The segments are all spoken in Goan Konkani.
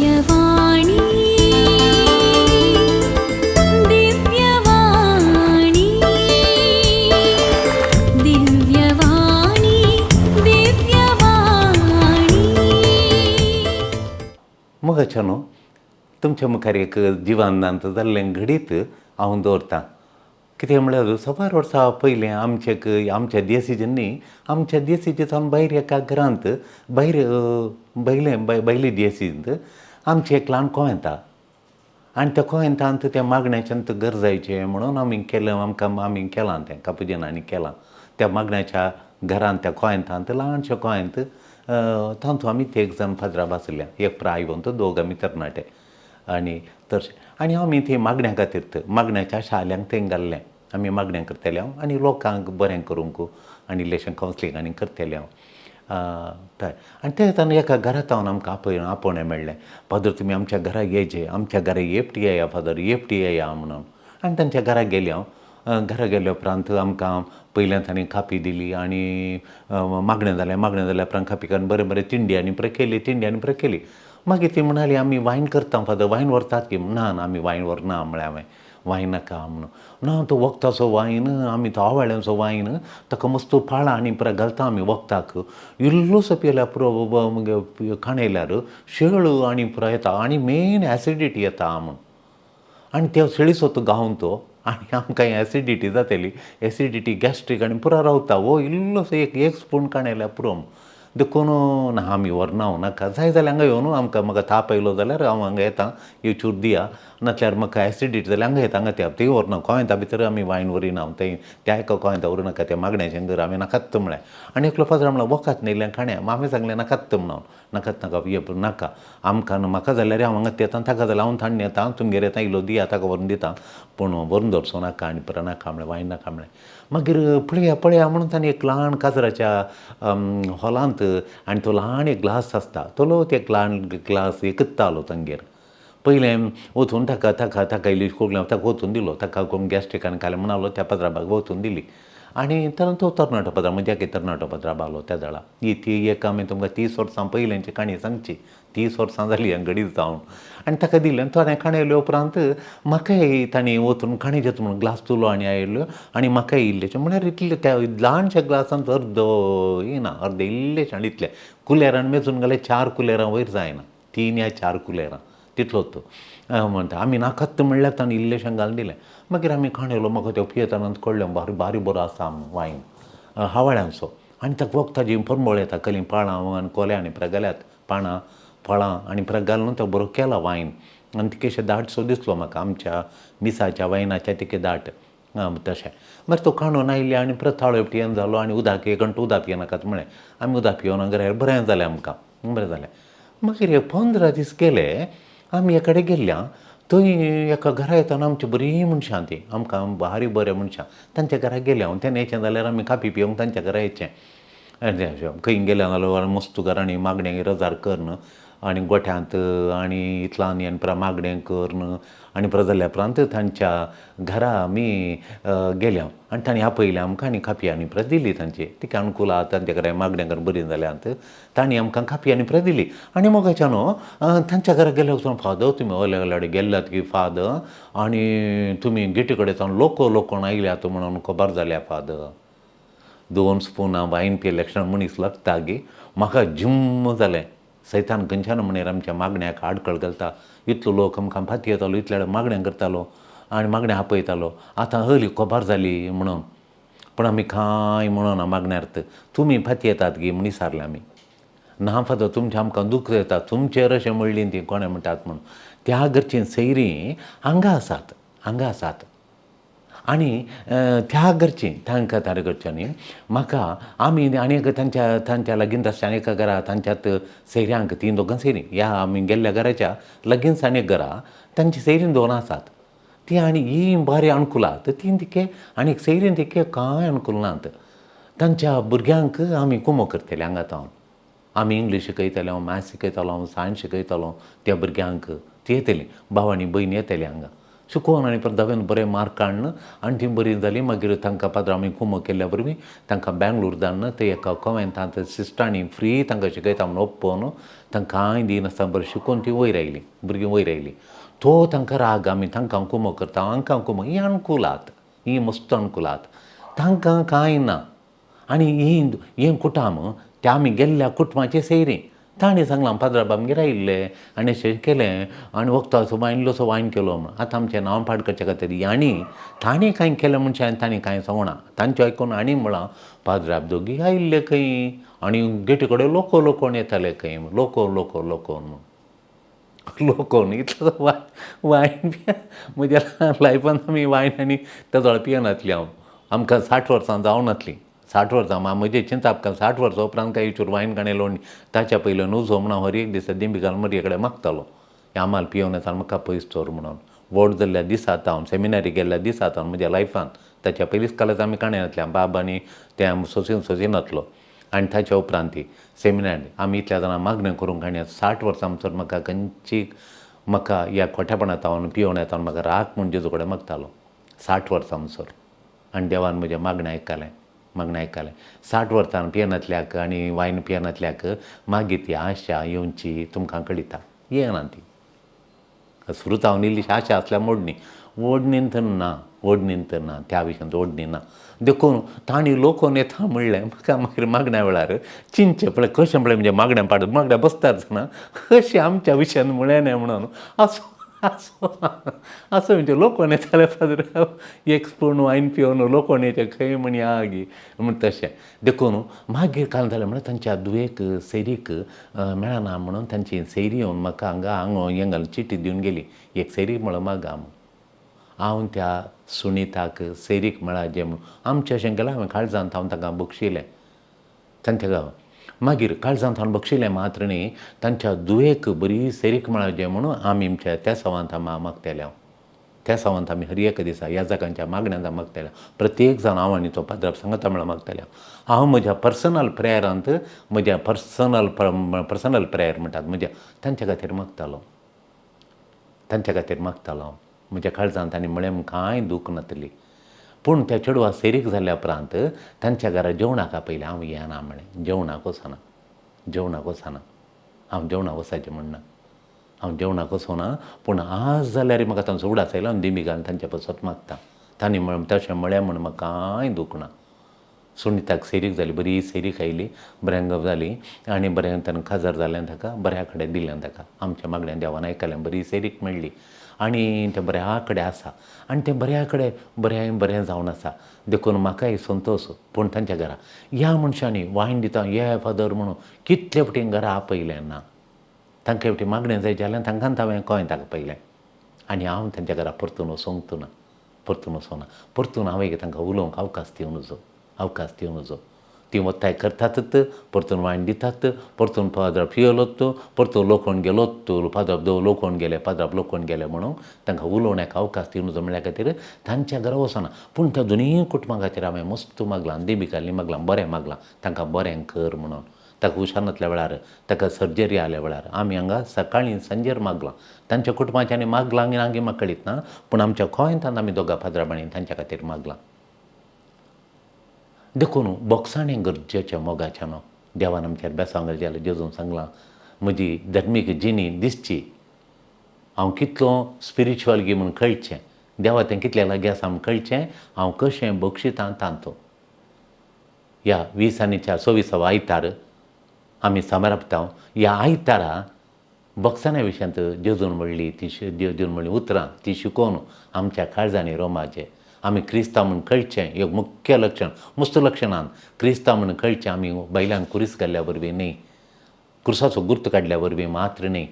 दिव्यवाणी दिव्यवाणी दिव्यवाणी दिव्यवाणी. मोगाच्या न्हू, तुमच्या मुखार एक जिवनांत जाल्लें घडीत हांव दवरतां. कितें म्हळ्यार सवार वर्सां पयलीं आमचे आमच्या देसीजींनी आमच्या देसीचे सावन भायर एका घरांत भायर भायले भायले देसींत आमचें एक ल्हान कोवेंत आहा आनी त्या कोवेंतांत त्या मागण्याच्यान गरजायचें म्हणून आमी केलें. आमकां आमी केलां तें कापुजिनांनी केलां त्या मागण्याच्या घरांत त्या कोवेंतांत ल्हानशें कोवेंत तातूंत आमी तेग जाण फादरा आसल्या, एक प्रायवंत, दोग आमी तरणाटे आनी तशें. आनी आमी थंय मागण्या खातीर मागण्याच्या शाल्यांक थंय घाल्लें. आमी मागण्या करताले हांव आनी लोकांक बरें करूंक आनी इल्लेशें कावन्सिलींग आनी करताले हांव. आनी ते येतना एका घरांत हांव आमकां आपोवणें मेळ्ळें, फादर तुमी आमच्या घरा येयचे, आमच्या घरा एकटी येया फादर, एकटी येया म्हणून. आनी तांच्या घरा गेले हांव. घरा गेल्या उपरांत आमकां पयल्यान तांणी कापी दिली आनी मागणें जालें. मागणें जाल्या उपरांत कापी काडून बरें बरें तिंडी आनी प्रकेली, तिंडी आनी प्रकेली. मागीर ती म्हणाली आमी वायन करता फादर, वायन व्हरतात की? ना ना आमी वायन व्हरना म्हळें हांवें, वायन नाका म्हणून. ना तो वखदाचो वायन, आमी तो आवाळ्यांचो वायन, ताका मस्त पाळां आनी परत घालता आमी वखदाक, इल्लोसो पिल्यार पुरो मगे खाणयल्यार शेळ आनी पुरो येता आनी मेन एसिडिटी येता म्हूण. आनी त्या शेळीचो तो गावन तो आनी आमकां एसिडिटी जातली, एसिडिटी गॅस्ट्रीक आनी पुरो रावता. हो इल्लोसो एक एक स्पून काणयल्यार पुरो. देखून ना आमी व्हरना हांव नाका, जाय जाल्यार हांगा येवन आमकां म्हाका ताप आयलो जाल्यार हांव हांगा येता, एक चूर दिया, नासल्यार म्हाका एसिडिटी जाल्यार हांगा येता, हांगा थंय व्हरना. कोवेंता भितर आमी वायन व्हरिना, हांव थंय त्या एका कोवेंता व्हरूं नाका, त्या मागण्याचें घर आमी नाकात म्हळें. आनी एकलो फादर म्हणलो वखद न्ही इल्लें खाण्या, हांवें सांगलें नाकात म्हणून, नाकात नाका ये नाका आमकां, म्हाका जाल्यार हांव हांगा येता, ताका जाल्यार हांव थाण्ण येता, तुमगेर येता, इल्लो दिया ताका व्हरून दिता, पूण व्हरून दवरचो नाका आनी परत नाका म्हळें, वायन नाका म्हळें. मागीर पळया पळया म्हणून ताणें एक ल्हान काजराच्या हॉलांत आनी तो ल्हान एक ग्लास आसता तो एक ल्हान ग्लास एकच आलो तांगेर. पयलें वचून ताका ताका ताका इल्ली कोगल्या ताका वचून दिलो, ताका कोण गॅस्ट्रिकान खालें म्हण त्या पदराबाग वचून दिली. आनी तर तो तरणाटो पदरा म्हणजे एक तरणाटो पदराब आलो त्या जाळा. ही ती एक आमी तुमकां 30 वर्सां पयल्यांची काणी सांगची, 30 वर्सां जाली घडीत जावन. आनी ताका दिलें, ताणें काणी उपरांत म्हाकाय तांणी वचून काणी घेता म्हणून ग्लास तुलो आनी आयलो आनी म्हाकाय इल्लेशें म्हळ्यार इतलें त्या ल्हानशा ग्लासांत अर्दो येना, अर्दे इल्लेशें आनी इतलें कुलेरान मेजून घाल्यार 4 कुलेरां वयर जायना, 3 या 4 कुलेरां तितलो तो म्हणटा. आमी नाकात म्हणल्यार ताणें इल्लेशें घालून दिलें. मागीर आमी खाणेलो, म्हाका त्यो पियेतना कळ्ळें भारी भारी बरो आसा वायन हावाळ्यांचो. आनी ताका वखदाची परमळ येता, कसलीं पाळां आनी कोले आनी परत घाल्यात पानां फळां आनी परत घालून तो बरो केला वायन. आनी तिकेशें दाटसो दिसलो म्हाका, आमच्या मिसाच्या वायनाच्या तिके दाट तशें. मागीर तो काणून आयले आनी परत ताळो पियेन जालो आनी उदक एक घंटो उदक पियेनाकात म्हळें. आमी उदक पिवन घरा बरें जालें आमकां, बरें जालें. मागीर 15 दीस गेले, आमी एकडे गेल्ल्या थंय एका घरा येतना आमची बरीं मनशां तीं, आमकां भारी बरें मनशां, तांच्या घरा गेले हांव. तेन्ना येचें जाल्यार आमी कापी पिवंक तांच्या घरा येचें. खंय गेलें जाल्यार मस्त घरांनी मागणें रजार करून आनी गोठ्यांत आनी इतलां आनी परत मागणें करून आनी परत जाल्या उपरांत तांच्या घरा आमी गेले हांव. आनी तांणी आपयलें आमकां आनी कापी आनी परत दिली तांची, तिका अनुकूल तांच्या घरा मागणें करून बरीं जाल्यात, तांणी आमकां कापी आनी परत दिली. आनी मोगाच्या न्हू तांच्या घरा गेले वचून फादर तुमी ओले ओले गेल्ल्यात की फादर, आनी तुमी गेटी कडेन सावन लोक लोकोण आयल्यात म्हणून खबर जाल्या फादर. 2 स्पुनां वायन पियेल्या क्षण मनीस लागता गी, म्हाका जिम्म जालें. सैतान खंयच्यान म्हणल्यार आमच्या मागण्याक आडखळ घालता, इतलो लोक आमकां फाती येतालो, इतल्या मागण्या करतालो आनी मागण्या आपयतालो, आतां हली खबर जाली म्हणून. पूण आमी कांय म्हणना मागण्यार, तुमी फाती येतात गी म्हूण विचारलें आमी. ना फादर तुमचें आमकां दुख्ख येता, तुमचेर अशें म्हणलीं ती कोणें म्हणटात म्हणून. त्या घरचीं सैरीं हांगा आसात, हांगा आसात. आनी त्या घरचीं तांकां तारे घरच्यांनी म्हाका आमी आनी एक तांच्या तांच्या लागींच आसता आनी एका घरा तांच्यात सैऱ्यांक तीं दोगां सैरीं ह्या आमी गेल्ल्या घराच्या लागींच आनी एक घरा तांची सैरीं 2 आसात ती. आनी ही बरी अनुकूल तर तीं तिके आनी सैरीं तिके कांय अनुकूल नात. तांच्या भुरग्यांक आमी कुमो करतले हांगा तावन, आमी इंग्लीश शिकयतले, हांव मॅथ्स शिकयतलो, हांव सायन्स शिकयतलो त्या भुरग्यांक. ती येतली भाव आनी भयण येतली हांगा शिकोवन आनी परत धावेन बरे मार्क हाडून आनी तीं बरीं जालीं. मागीर तांकां पाद्र आमी कुमक केल्ल्या वरवीं तांकां बेंगलोर धाडून ते एका कॉवेंतांत सिस्टरांनी फ्री तांकां शिकयता म्हूण ओप्पोन तांकां कांय दिनासतना बरें शिकोवन तीं वयर आयलीं, भुरगीं वयर आयलीं. तो तांकां राग, आमी तांकां कुमक करता, हांकां कुमक, हीं अणकुलात, हीं मस्त अणकुलात, तांकां कांय ना. आनी हीं हें कुटाम ते आमी गेल्ल्या कुटुंबाचे सैरीं. ताणें सांगलां पाद्राब आमगेर आयिल्ले आनी अशें केलें आनी वखदाचो वायन इल्लोसो वायन केलो म्हूण. आतां आमचें नांव पाड करचे खातीर आनी ताणें कांय केलें म्हणचे हांवें ताणें कांय सांगना. तांचें आयकून आनी म्हळां पाद्राब दोगी आयिल्ले खंय आनी गेटी कडेन लोको लोकोन येताले खंय, लोको लोको लोकोन म्हूण लोकोन इतलो वायन म्हज्या लायफान आमी वायन आनी तेजो पियनासली हांव. आमकां 60 वर्सां जावनासलीं, 60 वर्सां म्हजें चिंताप 60 वर्सां उपरांत काय इचूर वायन काणयलो. ताच्या पयलीं नुजो म्हणून हांव हर एक दिसा दिंबी घालून म्हजे कडेन मागतालो, आमाल पियोवन येता म्हाका पयस दवर म्हणून. व्हड जाल्ल्या दिसा हांव सेमिनारी गेल्ल्या दिसा हांव म्हज्या लायफान, ताच्या पयलींच कालच आमी काणयनासले, बाब आनी ते सोसिनातलो. आनी ताच्या उपरांत ती सेमिनारी आमी इतल्या जाणां मागणें करूंक काणया 60 वर्सां म्हणसर म्हाका खंयची म्हाका ह्या खोटेपणांत हांव पियोवन येता म्हाका राख म्हूण जेजू कडेन मागतालो 60 वर्सां म्हणसर. आनी देवान म्हजें मागणें आयकलें, मागणें आयकलें. 60 वर्सां पियेनातल्याक आनी वायन पियेनातल्याक मागीर ती आशा येवची तुमकां कळटा, येना ती स्मृतावन इल्लीशी आशा आसल्यार मोडणी, ओडणीन तर ना, ओडणीन तर ना, त्या विशयांत ओडणी ना. देखून तांणी लोकोन येता म्हणलें म्हाका मागीर मागण्या वेळार चिंतचें पळय कशें पळय म्हणजे मागण्या पाड मागण्या बसतात ना कशें आमच्या विशयान म्हळें न्हय म्हणून असो असो असो म्हणजे लोकोन येताले फादर एक स्पून वायन पिवन लोकोन येचे खंय म्हण या गी म्हण तशें. देखून मागीर काल जालें म्हणल्यार तांच्या धुवेक सैरीक मेळना म्हणून तांची सैरी येवन म्हाका हांगा हांगा हेंगा चिटी दिवन गेली. एक सैरी म्हळो मागा हांव त्या सुनीताक सैरीक मेळा जें म्हणून आमचें अशें केलें. हांवें काळजांत हांव तांकां बक्षिलें तांच्या गांवांत. मागीर काळजांत हांव बक्षिलें मात्र न्ही, तांच्या धुवेक बरी सैरीक मेळा म्हणून आमी आमच्या त्या सवांत मागताले. हांव त्या सवांत आमी हर एक दिसा ह्या जागांच्या मागण्यांत मागताले. प्रत्येक जाण हांव आनी तो पाद्राब सांगता म्हळ्यार मागताले. हांव म्हज्या पर्सनल प्रेयरांत म्हज्या पर्सनल पर्सनल प्रेयर म्हणटात म्हज्या तांच्या खातीर मागतालो, तांच्या खातीर मागतालो हांव म्हज्या काळजांत. आनी म्हळें कांय दूख नातली. पूण त्या चेडवा सैरीक जाल्या उपरांत तांच्या घरा जेवणाक आपयलें. हांव येना म्हळें, जेवणाक वचना, जेवणाक वचना, हांव जेवणाक वचाचें म्हणना, हांव जेवणाक वचना. पूण आज जाल्यार म्हाका तांचो उगडास आयलो, हांव दिमी घालून तांच्या पासत मागता. तांणी तशें म्हळें म्हूण म्हाका कांय दूख ना. सुनीताक सैरीक जाली, बरी सैरीक आयली, बऱ्यांग जाली आनी बरें ताणें काजार जालें, ताका बऱ्या कडेन दिलें ताका. आमच्या मागण्या देवान आयकलें, बरी सैरीक मेळ्ळी आनी तें बऱ्या कडेन आसा आनी तें बऱ्या कडेन बरें बरें जावन आसा. देखून म्हाकाय संतोश. पूण तांच्या घरा ह्या मनशांनी वायन दिता ये फादर म्हणून कितले फावटी घरा आपयलें ना. तांकां फावटी मागणें जाय जाल्यार तांकां हांवें गोंयांत आपयलें आनी हांव तांच्या घरा परतून वचोंक ना, परतून वचोना, परतून हांवें तांकां उलोवंक अवकाश दिवं नजो, अवकाश दिवं नजो. तीं वत्ताय करतातच, परतून वायन दितात, परतून पाद्राब पियेलोत, परतून लोकोन गेलोत, पाद्राब लोकोन गेले, पाद्राब लोकोन गेले म्हणून तांकां उलोवण्याक अवकाश दिवं नजो म्हणल्या खातीर तांच्या घरा वचना. पूण त्या दोनूय कुटुंबां खातीर हांवें मस्त मागलां, देवी घाली मागलां, बरें मागलां तांकां बरें कर म्हणून. ताका हुशार वेळार, ताका सर्जरी आल्या वेळार आमी हांगा सकाळीं सांजेर मागलां. तांच्या कुटुंबाच्यांनी मागलां आनी म्हाका कळीत ना, पूण आमच्या गोंयांत आमी दोगां पाद्राबांनी तांच्या खातीर मागलां. देखून बोगसाणें गरजेचें मोगाचें न्हू. देवान आमच्या बेसांव घालचें जाल्यार जेजून सांगलां म्हजी धर्मीक जिणी दिसची, हांव कितलो स्पिरिच्युअल गी म्हूण कळचें, देवा तें कितलें लागीं आसा म्हूण कळचें, हांव कशें बक्षितां तांतो. ह्या 20 आनी 24 आयतार आमी समारपता. ह्या आयतारा बोगसाण्या विशयांत जेजून म्हणली ती जेजून म्हणली उतरां ती शिकोवन आमच्या काळजांनी रोमाचें आमी क्रिस्तांव म्हूण कळचें. एक मुख्य लक्षण, मस्त लक्षणान क्रिस्तांव म्हूण कळचें. आमी बैलांक कुरीस घाल्ल्या वरवीं न्हय, कुर्साचो गुर्त काडल्या वरवीं मात्र न्हय,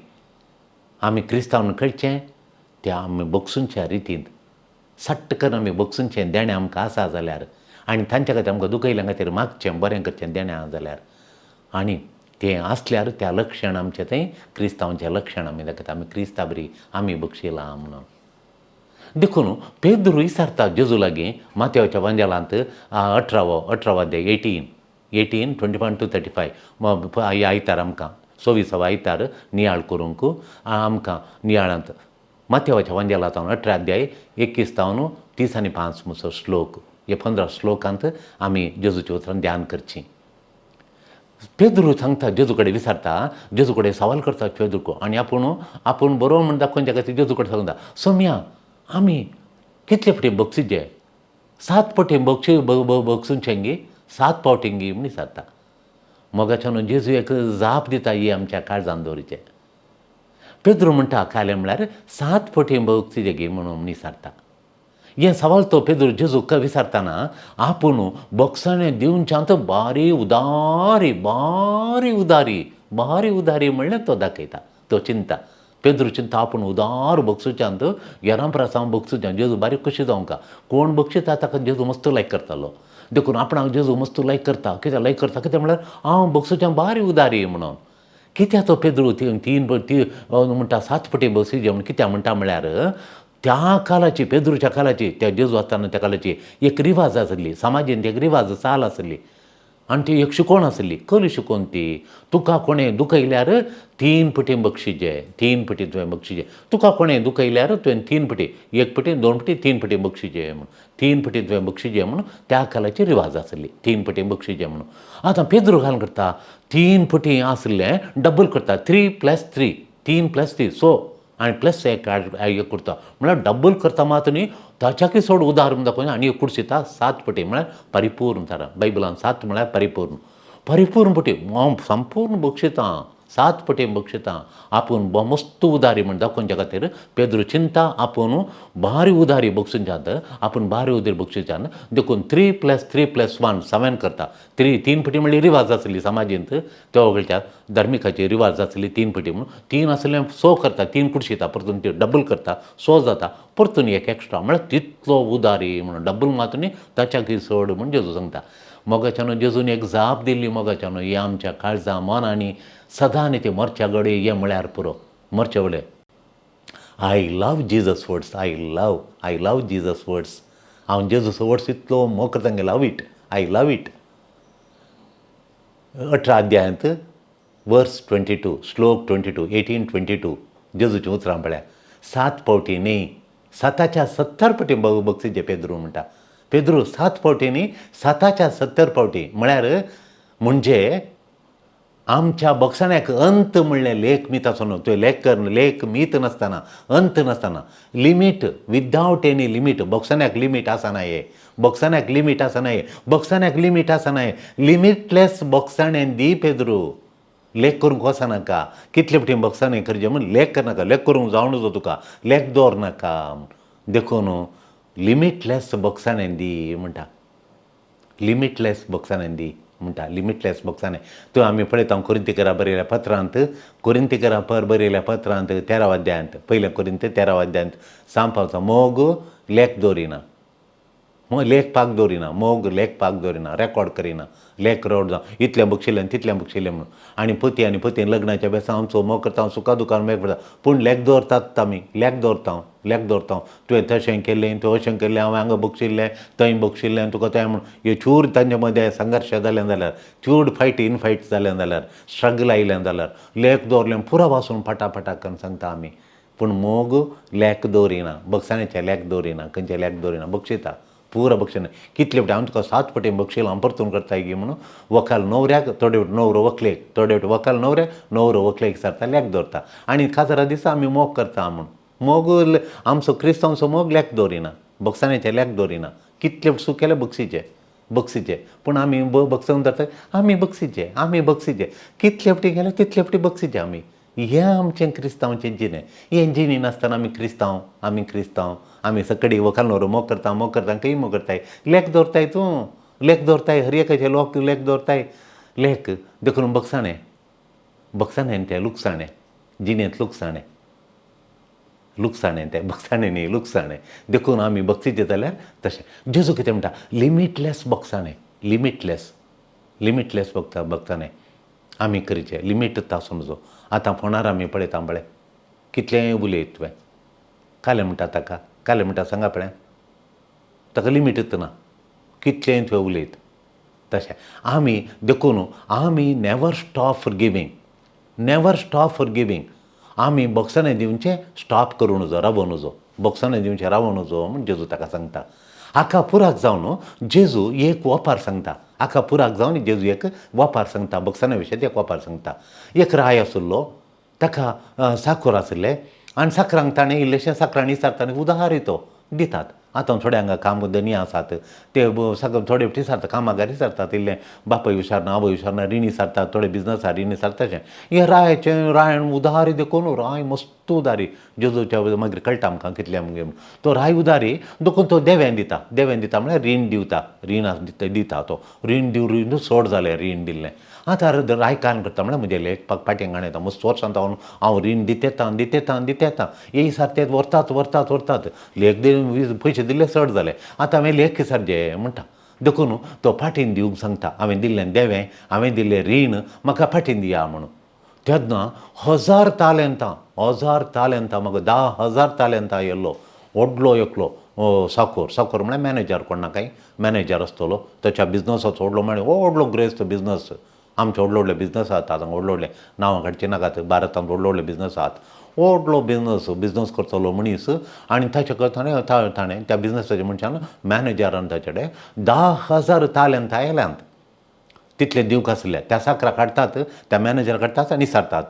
आमी क्रिस्तांव म्हूण कळचें त्या आमी बगसुंच्या रितींत सट्ट करून आमी बगसुंचें देणें आमकां आसा जाल्यार आनी तांच्या खातीर आमकां दुखयल्या खातीर मागचें, बरें करचें देणें आसा जाल्यार आनी तें आसल्यार त्या लक्षण आमचें तें क्रिस्तांवचें लक्षण आमी दाखयता, आमी क्रिस्तांव बरी आमी बक्षिलां म्हणून. देखून पेद्रू विचारता जेजू लागीं मातेवाच्या वांजेलांत 18 अध्याय 18, 21 to 35 ह्या आयतार आमकां 24 आयतार नियाळ करूंक आमकां नियाळांत मातेवाच्या वांजेला जावन 18 अध्याय 21 जावन 30 आनी 5 मुसो श्लोक, हे 15 श्लोकांत आमी जेजूच्या उतरान ध्यान करची. पेद्रू सांगता, जेजू कडेन विचारता, जेजू कडेन सवाल करता पेद्रूक, आनी आपूण आपूण बरो म्हण दाखोवच्या खातीर जेजू कडेन सांगता, सोम्या आमी कितले फावटी बक्षिचे, 7 फावटी बक्षी बक्षुचेंगी, 7 फावटींगी म्हण विचारता. मोगाच्यान जेजू एक जाप दिता, ही आमच्या काळजान दवरिचें. पेद्रू म्हणटा कालें म्हळ्यार 7 फावटी बक्षिचेगी म्हणून विचारता. हें सवाल तो पेद्रू जेजूक विचारतना आपूण बक्षाणें दिवच्यांत बारी उदारी, बारी उदारी, बारी उदारी म्हणल्यार तो दाखयता, तो चिंता. पेद्रू चिंता आपूण उदार बक्षुच्यांत गेरां परस हांव बक्षुच्यान जेजू बारीक खुशी जावंका. कोण बक्षिता ताका जेजू मस्त लायक करतालो, देखून आपणाक जेजू मस्त लायक करता. कित्याक लायक करता? कित्याक म्हळ्यार हांव बक्षुच्यान बारी उदारी म्हणून. कित्याक तो पेद्रू तीन म्हणटा 7 फावटी बक्षिचे म्हण कित्याक म्हणटा म्हळ्यार त्या कालाची, पेद्रूच्या कालाची, त्या जेजू आसतना त्या कालाची एक रिवाज आसली, समाजेंत एक रिवाज चाल आसली, आनी ती एक शिकवण आसली. कसली शिकवण ती? तुका कोणें दुखयल्यार 3 फावटी बक्षिचे, 3 फावटी तुवें बक्षिचे. तुका कोणें दुखयल्यार तुवें 3 फावटी, 1 फावटी, 2 फावटी, 3 फावटी बक्षिचे म्हूण, 3 फावटी तुवें बक्षिचे म्हणून त्या कालाची रिवाज आसली, 3 फावटी बक्षिचे म्हणून. आतां पेद्रू घालून करता 3 फावटी आसलें डबल करता, 3 + 3, 3 + 3 सो आनी प्लस एक एक करता म्हळ्यार डबल करता मात न्ही, ताच्याकय चड उदार म्हण दाखोवन आनी एक कुर्सिता 7 फावटी म्हळ्यार परिपूर्ण थारा. बायबलान 7 म्हळ्यार परिपूर्ण, परिपूर्ण फावटी हांव संपूर्ण बक्षितां, 7 फावटी बक्षितां. आपूण मस्त उदारी म्हण दाखोवच्या खातीर पेद्रू चिंता आपूण भारी उदारी बक्षिच्यात, आपूण भारी उदारी बक्षिच्यान, देखून 3 + 3 + 1 7 करता. 3 फावटी म्हणल्यार रिवाज आसली समाजींत, त्या वगळच्या धार्मिकाची रिवाज आसली 3 फावटी म्हणून. 3 आसले 100 करता, 3 कुडशिता, परतून ती डबल करता, 100 जाता, परतून एक एक्स्ट्रा म्हळ्यार तितलो उदारी म्हणून डबल मात न्ही ताच्याकय चड म्हण जेजू सांगता. मोगाच्यान जेजून एक जाप दिल्ली, मोगाच्यान हे आमच्या काळजा मनांनी सदां आनी ते मरच्या घडये हें म्हळ्यार पुरो, मरच्या घडये. I love Jesus words, I love, I love Jesus words. हांव जेजूस वर्ड्स इतलो मोग करता, love it, I love it. 18 अध्यायांत वर्स 22, श्लोक 22, 18:22 जेजूचीं उतरां पळया. 7 फावटी न्ही, 7च्या 70 फावटी बक्षिचे पेद्रू म्हणटा. पेद्रू 7 फावटी न्ही, 7च्या 70 फावटी म्हळ्यार म्हणजे आमच्या बक्षाण्याक अंत म्हणलें लेख मीत आसो न्हू, तुवें लेख कर, लेख मीत नासतना, अंत नासतना, लिमीट, विदावट एनी लिमीट. बक्षाण्याक लिमीट आसना हे, बक्षाण्याक लिमीट आसना हे, बक्षाण्याक लिमीट आसना हे, लिमिटलेस बक्षाणें दी पेद्रू. लेख करूंक वचनाका, कितले फावटी बक्षाणें करचें म्हूण लेख करनाका, लेख करूंक जावं नजो तुका, लेख दवर नाका. देखून लिमिटलेस बक्षाणें दी म्हणटा, लिमिटलेस बक्षाणें दी म्हणटा, लिमिटलेस बक्षाणें. त्यो आमी पळयता कोरिंतीकरा बरयल्या पत्रांत, कोरिंतीकरा पर बरयल्या पत्रांत 13 अध्यायांत, पयलें कोरिंत 13 अध्यायांत सांपावता, मोग लेख दवरिना, लेख पाक दवरिना, मोग लेख पाक दवरिना, रेकॉर्ड करिना, लेख रोड जावं इतलें बक्षिलें तितलें बक्षिलें म्हणून. आनी पती आनी पतीन लग्नाच्या बेसां आमचो मोग करता, हांव सुखा दुखान मेळ पडटा, पूण लेख दवरतात आमी, लेख दवरता, लेख दवरता, तुवें तशें केलें, तुवें अशें केलें, हांवें हांगा बक्षिल्लें, थंय बक्षिल्लें, तुका तें म्हणून हे चूर तांचे मदें संघर्श जालें जाल्यार, चूड फायट इन फायट जालें जाल्यार, स्ट्रगल आयलें जाल्यार लेख दवरलें पुरो वासून फाटा करून सांगता आमी. पूण मोग लेख दवरिना, बक्षाण्याचे लेख दवरिना, खंयचे लेख दवरिना, बक्षिता पुरो बक्षिना. कितले फावटी हांव तुका 7 फावटी बक्षील हांव परतून करता गी म्हणून वकाल न्हवऱ्याक, थोडे फावटी न्हवरो वकलेक, थोडे फावटी वकाल न्हवऱ्याक, न्हवरो वकलेक सारता, लेख दवरता. आनी काजारा दिसा आमी मोग करता म्हूण मोग आमचो क्रिस्तांवचो मोग लेख दवरिना, बक्षाण्याचे लेख दवरिना. कितले चूक केले बक्षिचे, बक्षिचे, पूण आमी बक्षून धरता, आमी बक्षिचे, आमी बक्षिचे, कितले फावटी गेले तितले फावटी बक्षिचे आमी. हें आमचें क्रिस्तांवचें जिणें. हें जिणें नासतना आमी क्रिस्तांव, आमी क्रिस्तांव, आमी सकडी वखाल न्हवरो मोग करता, मोग करता, खंय मोग करताय, लेख दवरताय तूं, लेख दवरताय, हर एकाचे लोक लेख दवरताय, लेख. देखून बक्षाणें, बक्षाणें तें लुकसाणें, जिणेंत लुकसाणें, लुकसाणें तें बक्षाणें न्ही, लुकसाणें. देखून आमी बक्षिचे जाल्यार तशें. जेजू कितें म्हणटा, लिमिटलेस बक्षाणें, लिमिटलेस, लिमिटलेस बक्षाणें आमी करचें, लिमीट आसूं नजो. आतां फोनार आमी पळयता पळय कितलेंय उलयत तुवें, कालें म्हणटा ताका, कालें म्हणटा सांगा पळय, ताका लिमिटच ना, कितलेंय तुवें उलयत. तशें आमी देखून आमी never stop forgiving, never stop forgiving. आमी बक्षाणें दिवचें स्टॉप करूं नजो, रावों नजो, बक्षाणें दिवचें रावों नजो म्हूण जेजू ताका सांगता. हाका पुराक जावन जेजू एक ओपार सांगता. हाका पुराक जावन जेजू एक ओपार सांगता, बक्षाण्या विशयान एक ओपार सांगता. एक राय आशिल्लो, ताका साखर आशिल्ले आनी साकरांक ताणें इल्लेशें साकरांनी विचारता उदारी तो दितात. आतां थोडे हांगा काम धनी आसात ते थोडे विचारतात, कामागार विचारतात, इल्लें बापूय विचारना आवय विचारना रिणी सारतात, थोडे बिजनसार रिणी सारता. तशें हें रायाचें रायण उदारी देखून राय मस्त उदारी जेजूच्या मागीर कळटा आमकां कितलें मागीर तो राय उदारी देखून तो देव्यान दिता. देव्यान दिता म्हळ्यार रीण दिवता, रीण दिता तो रीण दिव रीण चड जालें रीण दिल्लें. आतां राय कान करता म्हळ्यार म्हजें लेखपाक फाटीं गाणें येता मस्त वर्सां हांव हांव रीण दितेता दितेता दितेता येई सारते व्हरतात व्हरतात व्हरतात लेख पयशे दिल्ले चड जाले आतां हांवें लेख सारचे म्हणटा. देखून तो फाटीन दिवंक सांगता, हांवें दिल्लें देवें, हांवें दिल्लें रीण म्हाका फाटीन दिया म्हणून. तेन्ना 1000 तालेंतां, 1000 तालेंतां म्हाका 10,000 तालेंतां येयल्लो व्हडलो एकलो साकोर. साकोर म्हळ्यार मॅनेजर, कोण ना कांय मॅनेजर आसतलो ताच्या बिजनसाचो व्हडलो, म्हळ्यार व्हडलो ग्रेस्त बिजनस. आमचे व्हडले व्हडले बिजनस आहात हांगा, व्हडले व्हडले नांवां काडचीं नाकात, भारतांत व्हडले व्हडले बिजनस आहात. व्हडलो बिजनस बिजनस करतलो मनीस आनी ताचे कडेन ताणें ताणें त्या बिजनसाच्या मनशान मॅनेजरान ताचे कडेन 10,000 तालेंतां आयल्यांत तितले दिवंक आसले. त्या साकरा काडटात, त्या मॅनेजर काडटात आनी विचारतात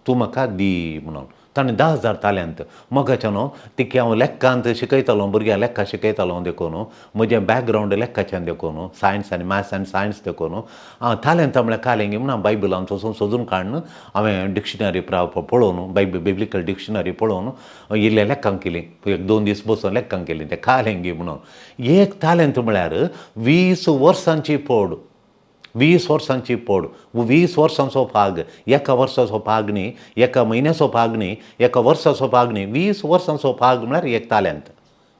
तूं म्हाका दी म्हणून. ताणें 10,000 तालेंत मगाचें न्हू तिका हांव लेक्कांत शिकयतालो, भुरग्यांक लेक्कां शिकयतालो देखून म्हजें बॅकग्रावंड लेक्काचें देखून सायन्स आनी मॅथ्स आनी सायन्स देखून हांव तालेंतां म्हळ्यार कालेंगी म्हूण हांव बायबलान वचून सोदून काडून हांवें डिक्शनरी पळोवन बिब्लिकल डिक्शनरी पळोवन इल्लें लेक्कां केलीं, एक 2 दीस बसून लेक्कां केलीं तें कालेंगी म्हणून. एक तालेंत म्हळ्यार 20 वर्सांची पोड, 20 वर्सांची पोड, 20 वर्सांचो पाग, एका वर्साचो पाग न्ही, एका म्हयन्याचो पाग न्ही, एका वर्साचो पाग न्ही, 20 वर्सांचो पाग म्हळ्यार एक तालेंत.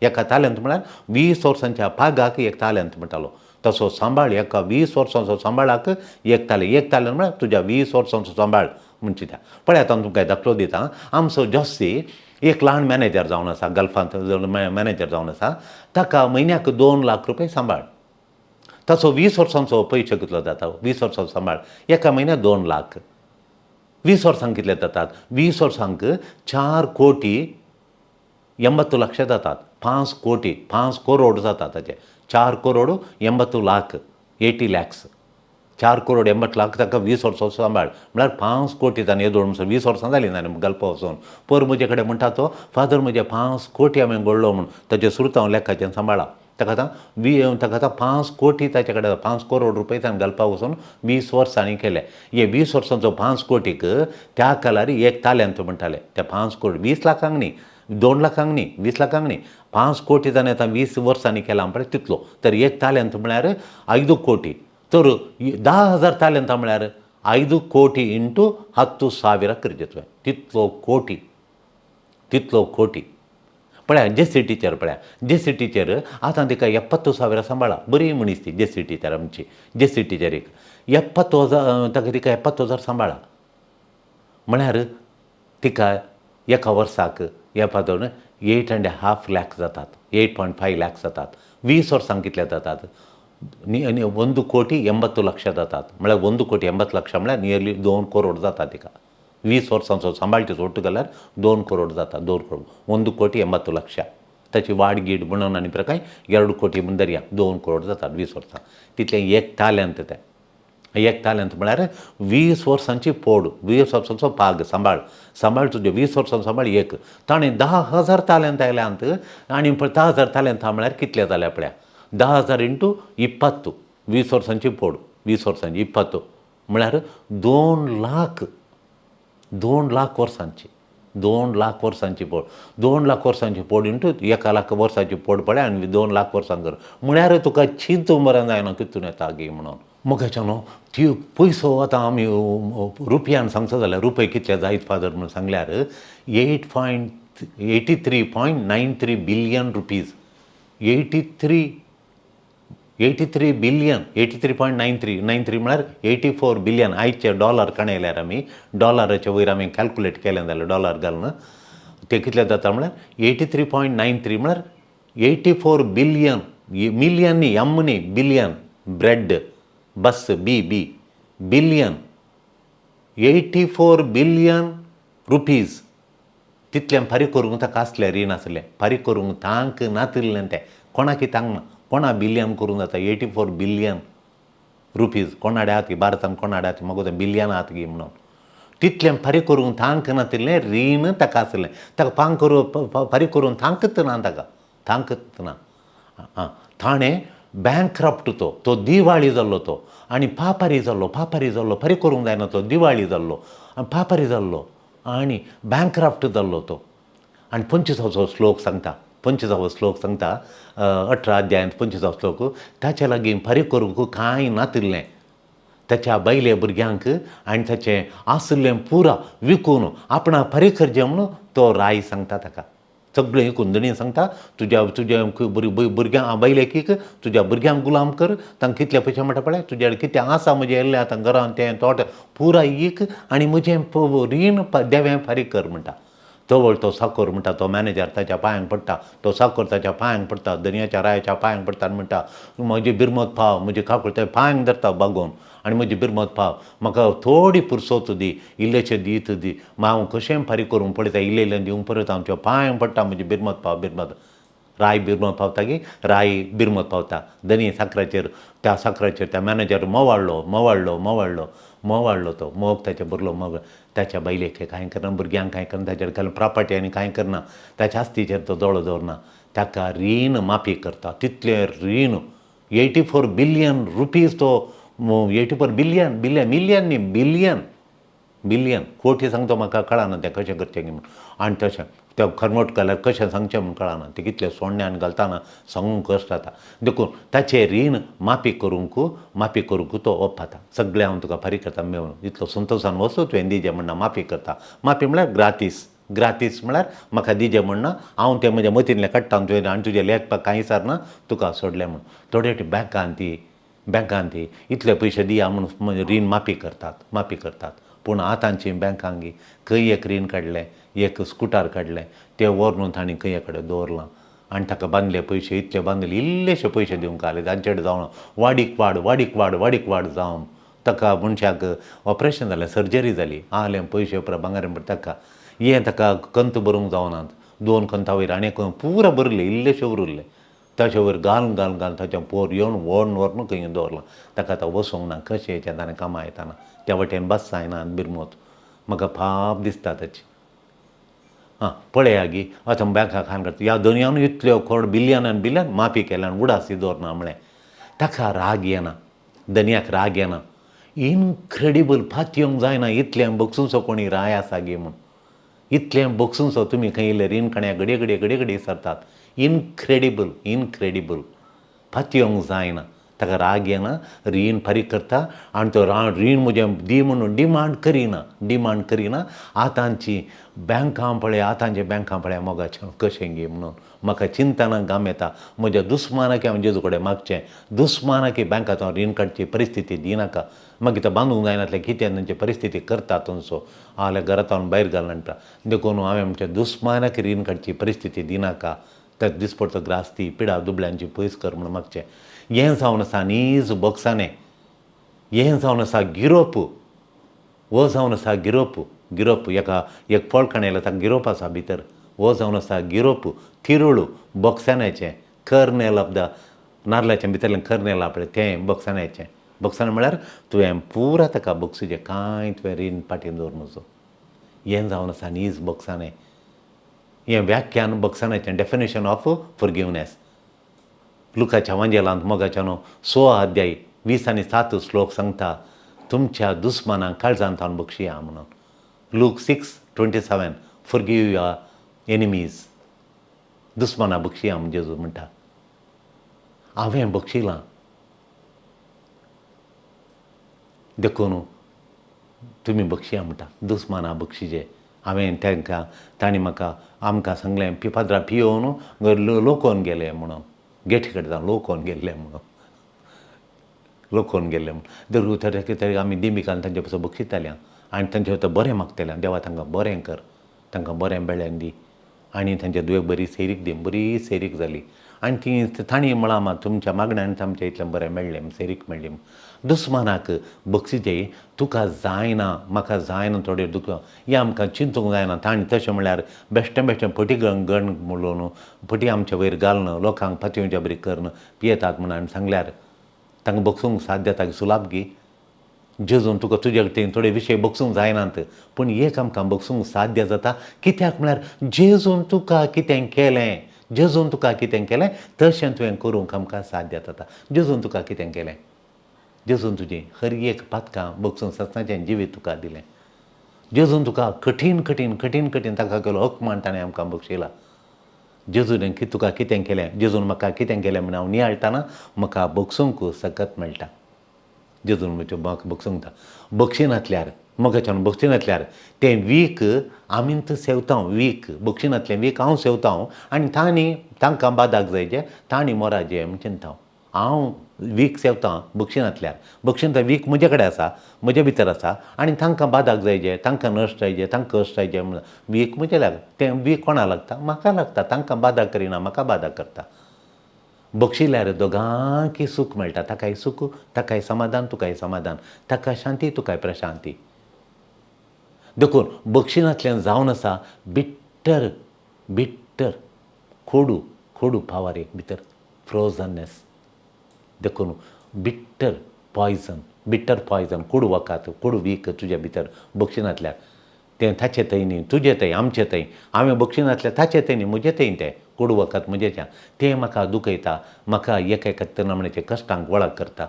एका तालेंत म्हळ्यार 20 वर्सांच्या पागाक एक तालेंत म्हणटालो. तसो सांबाळ एका 20 वर्सांचो सांबाळाक एक तालें, एक तालेंत म्हळ्यार तुज्या 20 वर्सांचो सांबाळ म्हणचे त्या. पळयात हांव तुमकां दाखलो दिता. आमचो जोस्सी एक ल्हान मॅनेजर जावन आसा, गल्फांत मॅनेजर जावन आसा, ताका म्हयन्याक 2 लाख रुपया सांबाळ. ताचो 20 वर्सांचो पयशे कितलो जाता, 20 वर्सांचो सांबाळ एका म्हयन्याक 2 लाख, 20 वर्सांक कितले जातात, 20 वर्सांक 4 कोटी 80 लक्ष जातात, 5 कोटी 5 करोड जाता ताचे, 4 करोड 80 लाख, 80 लॅक्स, 4 करोड 80 लाख ताका 20 वर्सांचो सांबाळ म्हळ्यार 5 कोटी ताणें येदोळ म्हणसर 20 वर्सां जालीं ताणें गल्फा वचून. पोर म्हजे कडेन म्हणटा तो फादर म्हजे 5 कोटी हांवें घडलो म्हूण, ताचे सुरत हांव लेखाचें सांबाळा. ताका आतां ताका आतां 5 कोटी ताचे कडेन 5 करोड रुपया ताणें घालपाक वचून 20 वर्सांनी केले. हे 20 वर्सांचो 5 कोटीक त्या काळार एक तालेंत म्हणटाले. त्या 5 कोटी 20 लाखांक न्ही, 2 लाखांक न्ही, 20 लाखांक न्ही, 5 कोटी ताणें आतां 20 वर्सांनी केला पळय तितलो. तर एक तालेंत म्हळ्यार 5 कोटी, तर 10,000 तालेंतां म्हळ्यार 5 कोटी इंटू 10,000 करचें तुवें, तितलो कोटी, तितलो कोटी. पळया जेसी टिचर, पळया जेसी टिचर आतां तिका 70,000 सांबाळा, बरी मनीस ती जेसी टिचर आमची. जेसी टिचरीक 70,000 ताका तिका 70,000 सांबाळा म्हळ्यार तिका एका वर्साक एपादोन 8.5 लॅक जातात, 8.5 लॅक जातात. 20 वर्सांक कितले जातात, 1 कोटी 80 लक्ष जातात, म्हळ्यार 1 कोटी 80 लक्ष म्हळ्यार नियरली 2 करोड जाता तिका. 20 वर्सांचो सांबाळचे सोडटा जाल्यार 2 करोड जाता, 2 करोड 1 कोटी 80 लक्ष. ताची वाड गीड म्हणून आनी प्रकाय 2 कोटी म्हूण धरया, 2 करोड जातात 20 वर्सां. तितलें एक तालेंत तें, एक तालेंत म्हळ्यार 20 वर्सांची पोड, 20 वर्सांचो पाग सांबाळ, सांबाळ तुजे 20 वर्सांचो सांबाळ एक. ताणें 10,000 तालेंत आयल्यांत आनी 10,000 तालेंतां म्हळ्यार कितले जाले पळया, 10,000 इंटू 20, 20 वर्सांची पोड, 20 वर्सांची 20 म्हळ्यार 2 लाख, 2 लाख वर्सांची, 2 लाख वर्सांची पोड, 2 लाख वर्सांची पोड इंटू 1 लाख वर्साची पोड पळय आनी 2 लाख वर्सां कर म्हळ्यार तुका चिंतूंक बरें जायना कितून येता गी म्हणून. मगाच्या न्हू ती पयसो आतां आमी रुपयान सांगचो जाल्यार रुपये कितले जायत फादर म्हणून सांगल्यार 83.93 billion rupees, 83 billion, 83.93, 93 म्हळ्यार 84 बिलियन. आयचे डॉलर कणयल्यार आमी डॉलराचे वयर आमी कॅल्कुलेट केलें जाल्यार डॉलर घालून ते कितले जाता म्हळ्यार 83.93 म्हळ्यार 84 बिलियन, मिलियन न्ही, एम न्ही, billion, bread bus B B billion, 84 billion rupees. तितलें फारीक करूंक ताका आसलें रीण आसलें, फारीक करूंक तांक नातिल्लें तें, कोणाकी तांक ना, कोणा बिलियन करूंक जाता 84 बिलियन रुपीज कोणाडे आहात भारतान कोणाडे आहात म्हाका तें बिलियन आहात गी म्हणून. तितलें फारीक करूंक तांक नातिल्लें रीण ताका आसलें, ताका पांग करूं फारीक करूंक तांकच ना, ताका तांकच ना. आं, ताणें बँकक्रप्ट तो तो दिवाळी जाल्लो तो आनी पापारी जाल्लो, पापारी जाल्लो, फारीक करूंक जायना तो दिवाळी जाल्लो आनी पापारी जाल्लो आनी बँकक्रप्ट जाल्लो तो. आनी 25वो श्लोक सांगता, 25वो श्लोक सांगता 18 अध्यायांत 25वो श्लोक, ताच्या लागीं फारीक करूंक कांय नातिल्लें, ताच्या बायले भुरग्यांक आनी ताचें आशिल्लें पुरा विकून आपणाक फारीक करचें म्हणून तो राय सांगता ताका. सगळें विकून धणी सांगता तुज्या तुज्या भुरग्यां बायलेकीक तुज्या भुरग्यांक गुलाम कर, तांकां कितले पयशे म्हणटा पळय, तुज्या कितें आसा म्हजें येल्लें आतां घरान तें तोट पुराय एक आनी म्हजें रीण देवें फारीक कर म्हणटा. तवळ तो साकर म्हणटा तो मॅनेजर ताच्या पांयांक पडटा, तो साकर ताच्या पांयांक पडटा, दनयाच्या रायाच्या पांयांक पडटा आनी म्हणटा म्हजी बिरमत पाव, म्हजी काकूळ त्या पांयांक धरता बागोवन आनी म्हजी बिरमत पाव, म्हाका थोडी पुरसोत दी, इल्लेशें दीत दी, हांव कशें फारीक करूंक पळयता, इल्लें इल्लें दिवंक पळयता, आमच्या पांयांक पडटा, म्हजी बिरमत पाव, बिरमत. राय बिरमत पावता की राय बिरमत पावता दनी साकराचेर, त्या साकराचेर त्या मॅनेजर मोवाडलो मोवाडलो मोवाडलो मोवाडलो तो मोग ताच्या भरलो मोग, ताच्या बायलेक कांय करना, भुरग्यांक कांय करना, ताचेर खाली प्रॉपर्टी आनी कांय करना, ताच्या आस्तीचेर तो दोळो दवरना, ताका रीण माफी करता. तितलें रीण 84 बिलियन रुपीज तो 84 बिलियन बिलियन मिलियन न्ही बिलियन बिलियन कोटी सांगता म्हाका कळना तें कशें करचें म्हूण. आनी तशें तें कन्वर्ट केल्यार कशें सांगचें म्हूण कळना, तें कितलें सोण्ण्यान घालतना सांगूंक कश्ट जाता. देखून ताचें रीण माफी करूंक माफी करूंक तो ओप्पाता, सगळें हांव तुका फारीक करता मेळून इतलो संतोशान वचू तुवें दिजें म्हणना माफी करता. माफी म्हळ्यार ग्रातीस, ग्रातीस म्हळ्यार म्हाका दिजें म्हणना, हांव तें म्हज्या मतींतलें काडटा तुवें आनी तुजें लेखपाक कांय विचारना तुका सोडलें म्हूण. थोडे बँकान ती बँकान ती इतले पयशे दिया म्हणून रीण माफी करतात, माफी करतात. पूण आतांची बँकांक खंय एक रीण काडलें, एक स्कुटर काडलें, तें व्हरून तांणी खंय कडेन दवरलां आनी ताका बांदले पयशे इतले बांदले, इल्लेशे पयशे दिवंक आसले तांचे कडेन जावन वाडीक वाड वाडीक वाड वाडीक वाड जावन ताका मनशाक ऑपरेशन जालें, सर्जरी जाली, आहलें पयशे पुरा भांगर ताका हें ताका कंत भरूंक जावनात, 2 कंता वयर आनी पुरा भरले, इल्लेशे उरले, ताचे वयर घालून घालून घालून ताचें पोर येवन व्हरून व्हरून खंय दवरलां. ताका आतां वचूंक ना, कशें येचें ताणें कामां येताना त्या वटेन बस जायना बिरमोत, म्हाका पाप दिसता ताची. आं पळया गी आतां बँका खान करता ह्या दनयान इतल्यो कोड बिलियन आनी बिलियन माफी केल्यान उडासी दवरना म्हळें. ताका राग येना, दनयाक राग येना, इनक्रेडिबल पातयेवंक जायना इतलें बगसुसो कोणी राय आसा गी म्हूण, इतलें बगसुसो तुमी खंय इल्लें रीण काणया घडये घडये घडये घडये सरतात. इनक्रेडिबल इनक्रेडिबल पातयेवंक जायना, ताका राग येना, रीण फारीक करता आनी तो रीण म्हजें दी म्हणून डिमांड करिना, डिमांड करिना. आतांची बँकां पळय, आतांची बँकां पळय मोगाचें कशें गी म्हणून म्हाका चिंतना घाम येता. म्हज्या दुस्मानाक हांवें जेजू कडेन मागचें, दुस्मानाक बँकांत हांव रीण काडची परिस्थिती दिनाका, मागीर तो बांदूंक जायनातलें कितें तांची परिस्थिती करता तुमचो हांव घरांत हांव भायर घालना म्हणटा. देखून हांवें म्हणचें दुस्मानाक रीण काडची परिस्थिती दिनाका, तर दिसपडतो ग्रास्ती पिडा दुबळ्यांची पयस कर म्हूण मागचें. हें जावन आसा नीज बोगसाणें, हें जावन आसा गिरोप, हो जावन आसा गिरोप, गिरोप एका एक फळ काणयलें ताका गिरोप आसा भितर, हो जावन आसा गिरोप तिरूळ बोगसाण्याचें कर्नेल ऑफ the नारलाचें भितरलें कर्नेल पळय तें बोगसाण्याचें. बोगसाणें म्हळ्यार तुवें पुरा ताका बोगसुचें कांय तुवें रीण फाटीं दवरून. हें जावन आसा नीज बोगसाणें. हें व्याख्यान बोगसाण्याचें, डेफिनेशन ऑफ फॉरगिवनेस. लुकाच्या वांजेलांत मोगाच्या न्हू 16 अध्याय 20 आनी 7 श्लोक सांगता तुमच्या दुस्मानांक काळजांत हांव बक्षिया म्हणून. लूक 6:27 फॉरगिव your enemies, दुस्माना बक्षिया म्हूण जेजू म्हणटा. हांवें बक्षिलां देखून तुमी बक्षिया म्हणटा, दुस्माना बक्षिजे. हांवें तांकां तांणी म्हाका आमकां सांगलें पाद्रा पियोवन लोकोवन गेले म्हणून, गेटी कडेन जावन लोकोवन गेल्ले म्हणून, लोकोवन गेल्ले म्हणून. दर तरे तरे आमी दिमिकान तांचे पसून बक्षिताले आनी तांचे वता बरें मागताले, देवा तांकां बरें कर, तांकां बरें बेळ्यान दी आनी तांच्या दुयेक बरी सैरीक दी. बरी सैरीक जाली आनी ती तांणी म्हळां मा तुमच्या मागण्यान आमचें इतलें बरें मेळ्ळें, सेरीक मेळ्ळी. दुस्मानाक बक्षिजे तुका जायना, म्हाका जायना थोडें दुख हें आमकां चिंतूंक जायना. तांणी तशें म्हळ्यार बेश्टें बेश्टें फटी गण म्हणून फटी आमचे वयर घालून लोकांक पातयेवच्या बरी करून पियेतात म्हूण आमी सांगल्यार तांकां बक्षूंक साध्य जाता सुलाभ गी. जेजून तुका तुजे कडेन थोडे विशय बक्षूंक जायनात, पूण एक आमकां बक्षूंक साध्य जाता. कित्याक म्हळ्यार जेजून तुका कितें केलें, जेजून तुका कितें केलें तशें तुवें करूंक आमकां साध्य जाता. जेजून तुका कितें केलें, जेजून तुजी हर एक पातकां बक्षून सत्साचें जिवीत तुका दिलें. जेजून तुका कठीण कठीण कठीण कठीण ताका केलो अपमान ताणें आमकां बक्षयला. जेजून तुका कितें केलें, जेजून म्हाका कितें केलें म्हूण हांव नियाळटाना म्हाका बक्षूंक सकत मेळटा. जेजून म्हज्यो म्हाका बक्षूंक बक्षिनातल्यार म्हज्याच्यान बक्षिनातल्यार तें वीख आमीच सेवता, वीख बक्षिनातलें वीख हांव सेवता आनी तांणी तांकां बादाक जायचे, तांणी मोराजे म्हूण चिंता. हांव वीख सेवता बक्षिनातल्यार, बक्षिनातल्यार वीख म्हजे कडेन आसा, म्हजे भितर आसा आनी तांकां बादाक जायचे, तांकां नश्ट जायचे, तांकां कश्ट जायचे म्हूण वीख म्हजे लागता. तें वीख कोणा लागता? म्हाका लागता. तांकां बादा करिना, म्हाका बादा करता. बक्षिल्यार दोगांकय सूख मेळटा, ताकाय सूख, ताकाय समाधान, तुकाय समाधान, ताका शांती, तुकाय प्रशांती. देखून बक्षिनांतल्यान जावन आसा बिट्टर बिट्टर कोडू कोडू पावर एक भितर फ्रोजननेस. देखून बिट्टर पॉयजन, बिट्टर पॉयजन, कोडू वखद, कोडू वीख तुज्या भितर बक्षिनांतल्यान तें ताचे थंय न्ही, तुजे थंय, आमचे थंय. हांवें बक्षिनांतल्यान ताचे थंय न्ही, म्हजे थंय तें कोडू वखद म्हजेच्यान तें म्हाका दुखयता, म्हाका एका एका तनामण्याचे कश्टांक वळख करता,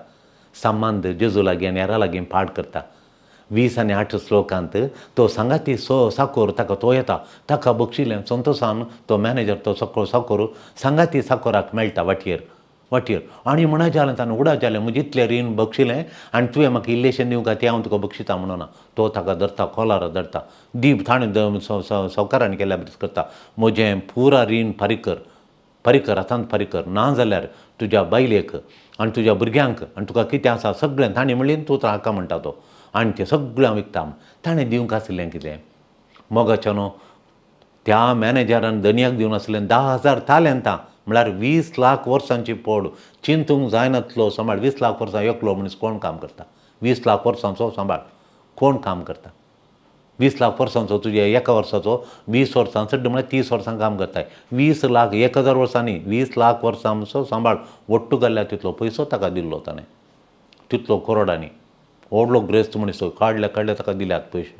संबंद जेजू लागीं आनी हेरां लागीं पाड करता. 20 आनी 8 श्लोकांत तो सांगाती सो साकोर ताका तो येता, ताका बक्षिलें संतोसान तो मॅनेजर तो सको साकोर सांगाती साकोराक मेळटा वाटयेर वाटयेर आनी म्हणा जालें ताणें उडा जालें म्हजें इतलें रीण बक्षिलें आनी तुवें म्हाका इल्लेशें दिवंक तें हांव तुका बक्षिता म्हणून. तो ताका धरता, कोलारा धरता, दी ताणें सावकारान केल्या बरें करता, म्हजें पुरा रीण फारीक कर, फारीक कर, आतांच फारीक कर, ना जाल्यार तुज्या बायलेक आनी तुज्या भुरग्यांक आनी तुका कितें आसा सगळें ताणें म्हणलें तूं हाका म्हणटा तो आनी तें सगळें हांव विकता. ताणें दिवंक आशिल्लें कितें मोगाच्यानो न्हू त्या मॅनेजरान धनयाक दिवन आसलें 10,000 तालेंतां, म्हळ्यार 20 लाख वर्सांची पोड. चिंतूंक जायनातलो सांबाळ. 20 लाख वर्सां एकलो मनीस कोण काम करता? 20 लाख वर्सांचो सांबाळ कोण काम करता? 20 लाख वर्सांचो तुज्या एका वर्साचो 20 वर्सां चड म्हळ्यार 30 वर्सां काम करताय. 20 लाख 1000 वर्सांनी 20 लाख वर्सांचो सांबाळ ಒಟ್ಟು घाल्ल्या तितलो पयसो ताका दिल्लो ताणें, तितलो करोडांनी. व्हडलो ग्रेस्त मनीस तो, काडल्या काडल्या ताका दिल्यात पयशे,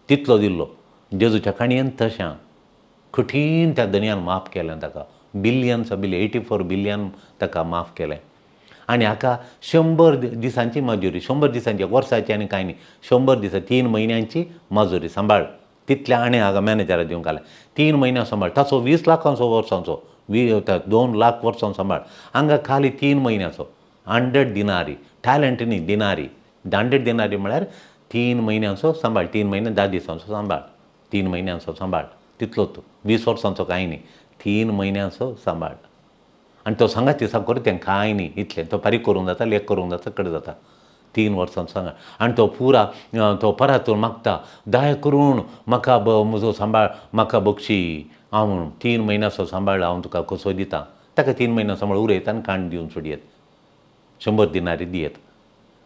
तितलो दिल्लो. जेजूच्या काणयेन तशें कठीण त्या धनयान माफ केलें ताका, बिलियन्स बिलियन 84 बिलियन ताका माफ केलें. आनी हाका 100 दिसांची मजुरी, 100 दिसांची, वर्साची आनी कांय न्ही, 100 दिसां 3 म्हयन्यांची मजुरी सांबाळ. तितल्या आनी हाका मॅनेजराक दिवंक घालें 3 म्हयन्यां सांबाळ. ताचो 20 लाखांचो वर्सांचो 2 लाख वर्सां सांबाळ. हांगा खाली 3 म्हयन्याचो 100 दिनारी, टॅलंट न्ही दिनारी, 100 दिनारी म्हळ्यार 3 म्हयन्यांचो सांबाळ, 3 म्हयने 10 दिसांचो सांबाळ, 3 म्हयन्यांचो सांबाळ तितलो तो, 20 वर्सांचो कांय न्ही, 3 म्हयन्यांचो सांबाळ. आनी तो सांगा ती साकोर तें कांय न्ही इतलें, तो फारीक करूंक जाता, लेख करूंक जाता, कडेन जाता. 3 वर्सांचो सांगा. आनी तो पुरा तो परातून मागता, दया करून म्हाका म्हजो सांबाळ, म्हाका बक्षी, हांव म्हणून 3 म्हयन्याचो सांबाळ हांव तुका कसो दिता. ताका 3 म्हयन्या सांबाळ उरयता आनी काण दिवन सोडयत, 100 दिनारी दियत.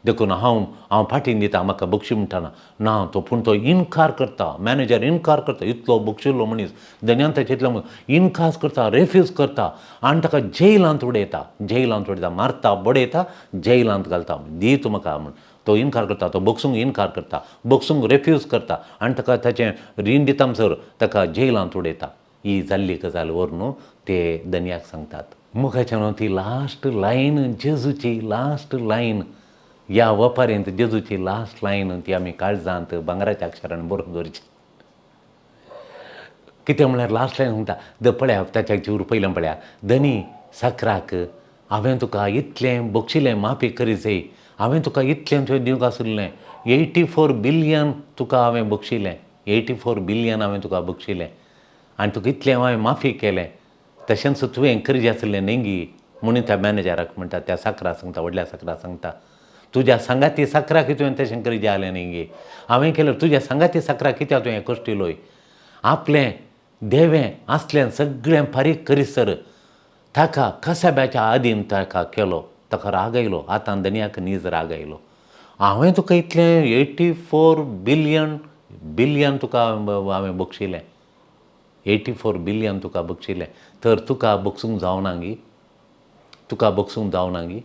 देखून हांव हांव फाटीन दिता, म्हाका बक्षी म्हणटाना ना तो, पूण तो इनकार करता, मॅनेजर इनकार करता. इतलो बक्षिल्लो मनीस धनयान ताचे इतलो इनकार करता, रेफ्यूज करता आनी ताका जेलांत उडयता, जेलांत उडयता, मारता बडयता, जेलांत घालता. दी तूं म्हाका म्हूण तो इनकार करता, तो बक्षूंक इनकार करता, बक्षूंक रेफ्यूज करता आनी ताका ताचें रीण दिता म्हणसर ताका जेलांत उडयता. ही जाल्ली गजाल व्हरून ते धनयाक सांगतात. मुखाच्यान ती लास्ट लायन, जेजूची लास्ट लायन, ह्या वपारेंत जेजूची लास्ट लायन ती आमी काळजांत भांगराच्या अक्षरान बरोवन दवरची. कितें म्हळ्यार लास्ट लायन सांगता, the पळया ताच्या जीवर पयलें पळया, धनी साकराक हांवें तुका इतलें बक्षिलें, माफी करी जाय, हांवें तुका इतलें तुवें दिवंक आशिल्लें, 84 बिलियन तुका हांवें बक्षिलें, 84 बिलियन हांवें तुका बक्षिलें आनी तुका इतलें हांवें माफी केलें, तशेंच तुवें करचें आशिल्लें न्ही म्हणून त्या मॅनेजराक म्हणटा, त्या साकरा सांगता, व्हडल्या साकरा सांगता, तुज्या सांगाती साकराक तुवें तशें करीत जालें न्ही गे, हांवें केलें तुज्या सांगाती साकराक कित्याक तुवें कश्टिलोय, आपलें देवें आसलें सगळें फारीक करीसर ताका कसाब्याच्या आदीन ताका केलो, ताका राग आयलो, आतां धनयाक नीज राग आयलो. हांवें तुका इतलें 84 बिलियन तुका हांवें बक्षिलें, 84 बिलियन तुका बक्षिलें, तर तुका बक्षूंक जावना गी, तुका बक्षूंक जावना गी,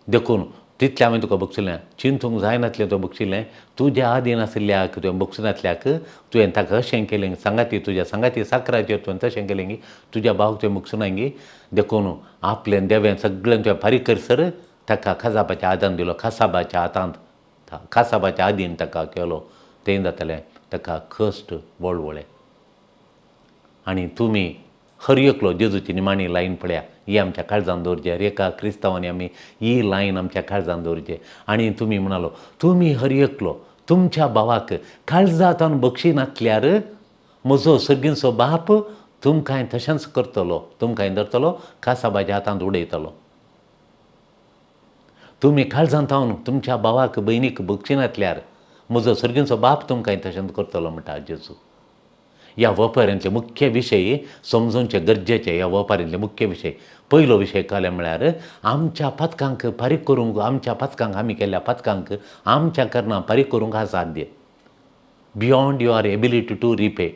देखून तितलें हांवें तुका बक्षिलें, चिंतूंक जायनातलें तुवें बक्षिलें, तुज्या आदीन आशिल्ल्याक तुवें बक्षिनातल्याक तुवें ताका अशें केलें, सांगाती तुज्या सांगाती साकराचेर तुवें तशें केलें गी, तुज्या भावाक तुवें बक्षुना गी, देखून आपलें देवें सगळें तुवें फारीक करसर ताका खजाबाच्या आदान दिलो, खासाबाच्या हातांत खासाबाच्या आदीन ताका केलो, तें जातलें ताका कश्ट वळवळे. आनी तुमी हर एकलो जेजूची निमाणी लायन पळया, ही आमच्या काळजान दवरची, हर एका क्रिस्तांवांनी आमी ही लायन आमच्या काळजान दवरची. आनी तुमी म्हणालो तुमी हर एकलो तुमच्या भावाक काळजांत बक्षिनातल्यार म्हजो सर्गींचो बाप तुमकांय तशेंच करतलो, तुमकांय धरतलो कासाबाच्या हातांत उडयतलो. तुमी काळजांत तुमच्या भावाक भयणीक बक्षिनातल्यार म्हजो सर्गींचो बाप तुमकांय तशेंच करतलो म्हणटा जेजू. ह्या वेपारांतले मुख्य विशय समजूनचे गरजेचे. ह्या वेपारांतले मुख्य विशय पयलो विशय कळ्ळें म्हळ्यार आमच्या पातकांक फारीक करूंक, आमच्या पातकांक आमी केल्ल्या पातकांक आमच्या करणां फारीक करूंक असाध्य, beyond your ability to repay,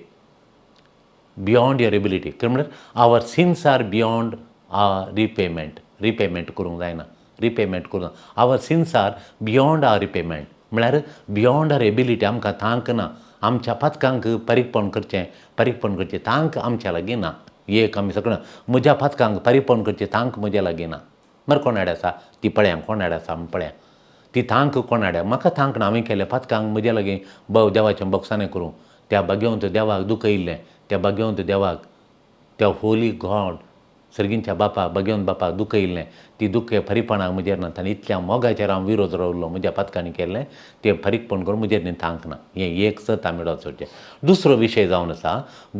beyond your ability. कितें म्हळ्यार our sins are beyond repayment, repayment करूंक जायना, रिपेमेंट करूंक, our sins are beyond our repayment म्हळ्यार बियोंड our ability, आमकां तांक ना, आमच्या पातकांक फारीकपण करचें, फारीकपण करचें तांक आमच्या लागीं ना. एक आमी सगळें म्हज्या पातकांक फारीकपण करचें तांक म्हज्या लागीं ना. मरे कोण आड आसा ती पळया, कोण आड आसा पळया, ती तांक कोण आड, म्हाका तांक ना, हांवें केलें पातकांक म्हज्या लागीं देवाचें बक्षाणें करूं, त्या भाग्यवंत देवाक दुखयल्लें, त्या भाग्यवंत देवाक, त्या होली गॉड सर्गींच्या बापा भाग्यवंत बापाक दुखयल्लें, ती दुखे फारीकपणाक म्हजेर ना, आनी इतल्या मोगाचेर हांव विरोध रावलो, म्हज्या पातकांनी केल्लें तें फारीकपण करून म्हजेर न्ही तांक ना. हें एक सत आमी सोडचें. दुसरो विशय जावन आसा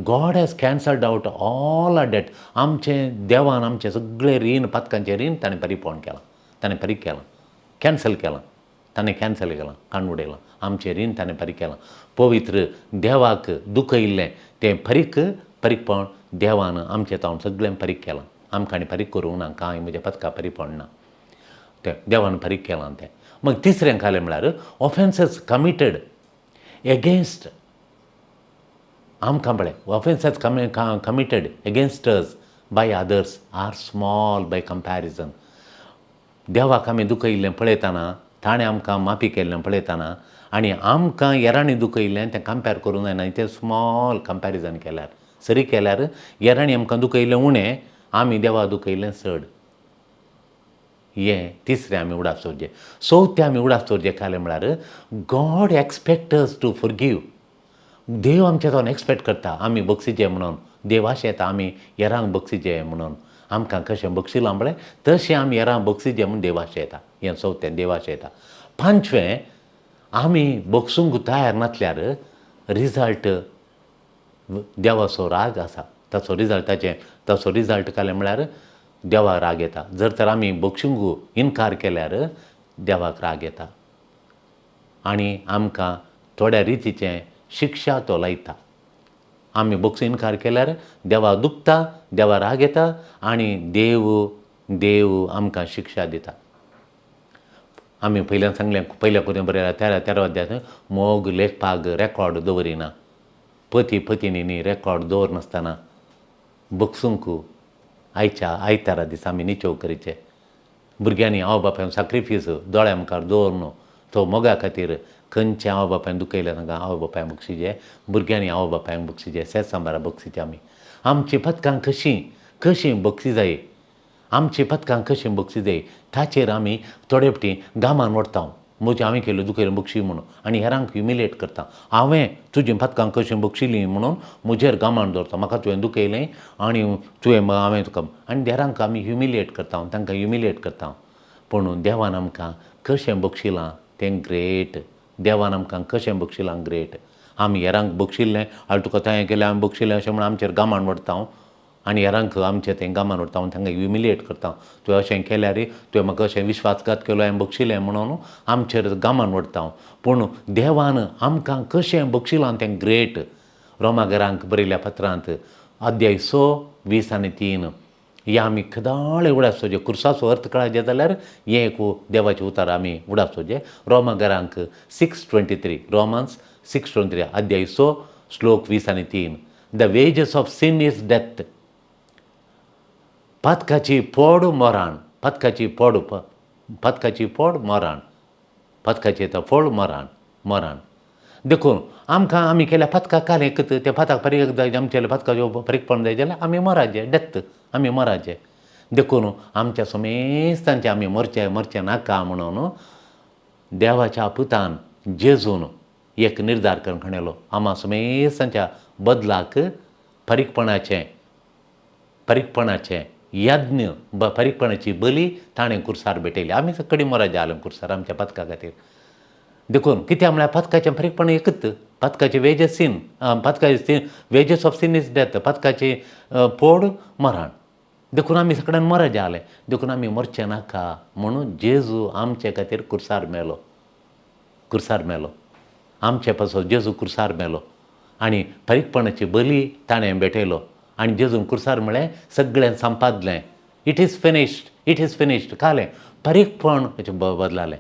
God has cancelled out all our debt. आमचें देवान आमचें सगळें रीण, पातकांचें रीण ताणें फारीकपण केलां, ताणें फारीक केलां, कॅन्सल केलां, ताणें कॅन्सल केलां, काडून उडयलां, आमचें रीण ताणें फारीक केलां. पवित्र देवाक दुखयल्लें तें फारीकपण देवान आमचें तावन सगळें फारीक केलां, आमकां आनी फारीक करूंक ना, कांय म्हज्या पदका फारीकपण ना, तें देवान फारीक केलां तें. मग तिसरें खालें म्हळ्यार ऑफेन्सीस कमिटेड एगेन्स्ट आमकां पळय, offences committed against us by others are small by comparison. देवाक आमी दुखयल्लें पळयतना, ताणें आमकां माफी केल्लें पळयतना आनी आमकां येरांनी दुखयल्लें तें कंपेर करूंक जायना, तें स्मॉल कंपेरिजन केल्यार, सरी केल्यार येरांनी आमकां दुखयल्लें उणें, आमी देवाक दुखयल्लें चड. हें तिसरें आमी उडास दवरचें. चवथें आमी उडास दवरचें कालें म्हळ्यार God expect us to forgive. देव आमच्या जावन एक्सपेक्ट करता आमी बक्षिचें म्हणून, देव आशेता आमी येरांक बक्षिचें म्हणून, आमकां कशें बक्षिलां पळय तशें आमी येरांक बक्षिचें म्हूण देव आशेता. हें चवथें देव आशेता. पांचवें आमी बक्षूंक तयार नासल्यार रिजल्ट देवाचो राग आसा, ताचो रिजल्ट ताचें ताचो रिजल्ट काडलें म्हळ्यार देवाक राग येता. जर तर आमी बक्षूंक इनकार केल्यार देवाक राग येता आनी आमकां थोड्या रितीचें शिक्षा तो लायता. आमी बक्षूंक इनकार केल्यार देवाक दुखता, देवाक राग येता आनी देव देव आमकां शिक्षा दिता. आमी पयल्यान सांगलें, पयल्या कोरिंत बरयल्या तेरा अध्याय, मोग लेखपाक रेकॉर्ड दवरिना, पती पतिनी रेकॉर्ड दवरनासतना बक्षूंक आयच्या आयतारा दिसा आमी निचेव करचे. भुरग्यांनी आवय बापायन साक्रिफीस दोळ्या मुखार दवरून तो मोगा खातीर खंयच्या आवय बापायन दुखयल्या तांकां आवय बापायन बक्षिचे, भुरग्यांनी आवय बापायन बक्षिचे, सेसांबारा बक्षिचे. आमी आमचीं पदकां कशीं कशीं बक्षी जाय, आमचीं पदकां कशीं बक्षी जाय ताचेर आमी थोडे फावटी गामान ओडटा, म्हजें हांवें केल्लें दुखयलें बक्षी म्हणून, आनी हेरांक ह्युमिलेट करता, हांवें तुजीं पदकां कशीं बक्षिलीं म्हणून म्हजेर गामान दवरता, म्हाका तुवें दुखयलें आनी तुवें हांवें तुका, आनी हेरांक आमी ह्युमिलेट करता, तांकां ह्युमिलेट करता. पूण देवान आमकां कशें बक्षिलां तें ग्रेट, देवान आमकां कशें बक्षिलां ग्रेट. आमी हेरांक बक्षिल्लें आनी तुका तें केलें हांवें बक्षिल्लें अशें म्हणून आमचेर गामान ओडटा आनी हेरांक आमचें तें गामान ओडटा, तांकां ह्युमिलेट करता, तुवें अशें केल्यार तुवें म्हाका अशें विश्वासघात केलो हांवें बक्षिलें म्हणून आमचेर गामान ओडटा. पूण देवान आमकां कशें बक्षिलां तें ग्रेट. रोमागरांक बरयल्या पत्रांत अध्याय 6 20 आनी 3, हें आमी खदाळे उडासचो. कुर्साचो अर्थ कळाजे जाल्यार हें एक देवाचें उतार आमी उडासचो. रोमागरांक 6:23, रोमांस 6:23 अध्याय 6 श्लोक 20 आनी 3. The wages of sin is death. पातकाची पोड मरण, पातकाची पोड, पातकाची पोड मरण, पातकाचें फळ मरण, मरण. देखून आमकां आमी केल्या पातकाक काल एकत त्या पाताक परीक जाय, आमच्या पातकाच्यो परीकपण जाय जाल्यार आमी मराचें, डेथ, आमी मराचें. देखून आमच्या समेस्तांचें आमी मरचें मरचें नाका म्हणून देवाच्या पुतान जेजून एक निर्धार करून खणेलो. आमा समेस्तांच्या बदलाक परीकपणाचें, परीकपणाचें यज्ञ, परीकपणाची बली ताणें कुर्सार भेटयली. आमी कडी मराजे आले कुर्सार आमच्या पातका खातीर. देखून कित्याक म्हळ्यार पातकाचें परीकपण एकच, पातकाचें वेजस सीन, पातकाचें sin, wages of sin is death, पातकाचें पोड मरण. देखून आमी सगळ्यान मराजे आले. देखून आमी मरचें नाका म्हणून जेजू आमचे खातीर कुर्सार मेलो, कुर्सार मेलो आमचे पासत. जेजू कुर्सार मेलो आनी परीकपणाची बली ताणें भेटयलो. आनी जेजून कुर्सार म्हळें सगळें संपादलें, it is finished, it is finished. कालें परीकपण बदलालें.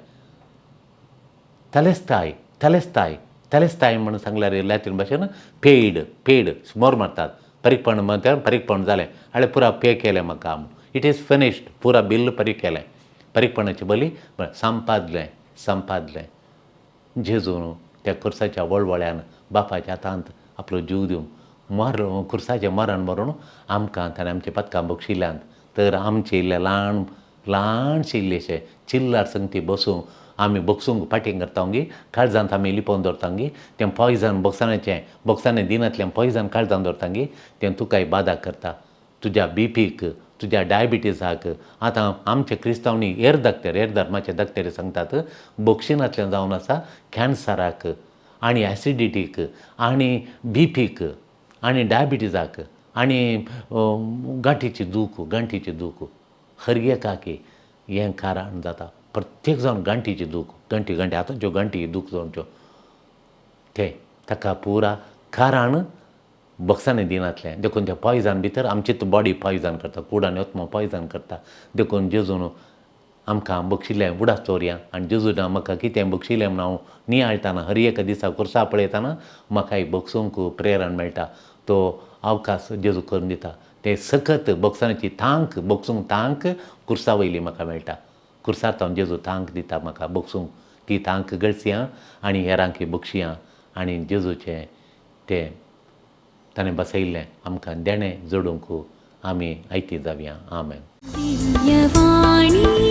तेलेस्ताय, तेलेस्ताय, तेलेस्ताय म्हणून सांगल्यार लॅटीन भाशेन पेड, पेड मोर मारतात. परीकपण म्हणटा परीकपण जालें, हाणें पुरा पे केलें म्हाका, it is finished, पुरा बिल परीक केलें. परीकपणाची बली संपादलें, संपादलें. जेजून त्या कुर्साच्या वळवळ्यान बापाच्या हातांत आपलो जीव दिवन मर कुर्साचें मरण मरून आमकां ताणें आमचीं पातकां बक्षिल्यांत. तर आमचें इल्लें ल्हान ल्हानशें इल्लेशें चिल्लार संगती बसूं आमी बक्षूंक पाटींग करता गी, काळजांत आमी लिपोवन दवरता गी, तें पॉयजन बॉक्सानाचें, बॉक्सांनी दिनांतलें पॉयजन काळजांत दवरता गी, तें तुकाय बादा करता, तुज्या बीपीक, तुज्या डायबिटीजाक. आतां आमचे क्रिस्तांवनी हेर दाक्तेर, हेर धर्माचे दाक्तेर सांगतात बक्षिनांतल्यान जावन आसा कॅन्सराक आनी एसिडिटीक आनी बीपीक आनी डायबिटीजाक आनी गांठीची दूख, गांठीची दूख हर एकाकी हें कारण जाता. प्रत्येक जावन गांठीची दूख, गांठी, गांठी आतां ज्यो गांठी दूख जावच्यो तें ताका पुरा कारण बॉक्सांनी दिनातलें. देखून तें पॉयजन भितर आमचीच बॉडी पॉयजन करता, कूड आनी आत्मो पॉयजन करता. देखून जेजून आमकां बक्षिल्लें उडास दवरया. आनी जेजून म्हाका कितें बक्षिल्लें म्हूण हांव नियाळटाना, हर एका दिसा कुर्सा पळयतना म्हाकाय बक्षूंक प्रेरण मेळटा. तो अवकाश जेजू करून दिता. तें सकत बॉक्सांची तांक, बक्षूंक तांक कुर्सा वयली म्हाका मेळटा. कुर्सार तावन जेजू तांक दिता म्हाका बक्षूंक, ती तांक गळसिया आनी हेरांकी बक्षिया. आनी जेजूचें तें ताणें बसयल्लें आमकां देणें जोडूंक आमी आयती जावया. आमेन. दिव्यवाणी.